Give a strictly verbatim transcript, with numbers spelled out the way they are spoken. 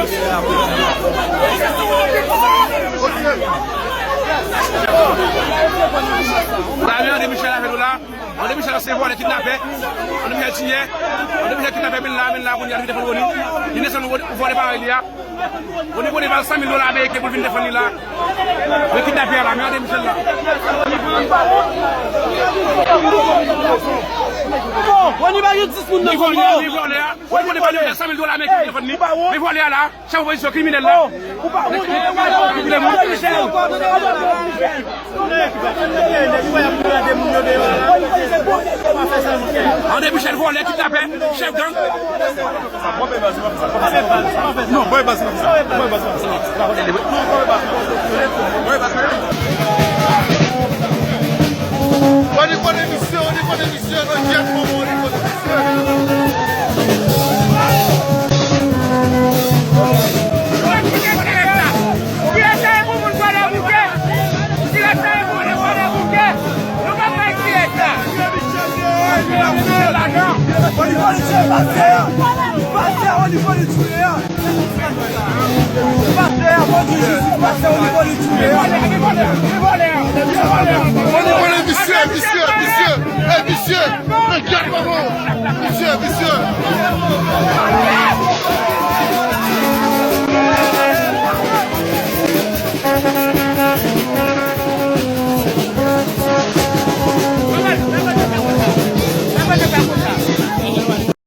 Sa vle André Michel avè nou la. André Michel se vòlè, kidnapè. André Michel tiyè. André Michel kidnapè, men la, men la, kounye a li defann Rony. Li desann Rony pou vòlè parèy li a. Rony konnen ba l san mil dola ameriken pou l vin defann li la. Men kidnapè a la, men André Michel la. Rony pa gen dis moun nan fanmi yo. Li vòlè a, li vòlè a. Rony konnen ba l san mil dola ameriken pou l defann li. Men vòlè a la. Chèf opozisyon kriminèl la. André Michel vòlè, kidnapè, chèf gang. Non, bòy baz, bòy baz. Au niveau de misyon, au niveau de misyon, nan gyèt moman, au niveau de misyon. Pastè a, Bondye Jezi, pastè, o nivo de Jezi, pastè, o nivo de Jezi. Vòlè, visye, visye, visye, e visye, men gad kòman, visye, visye.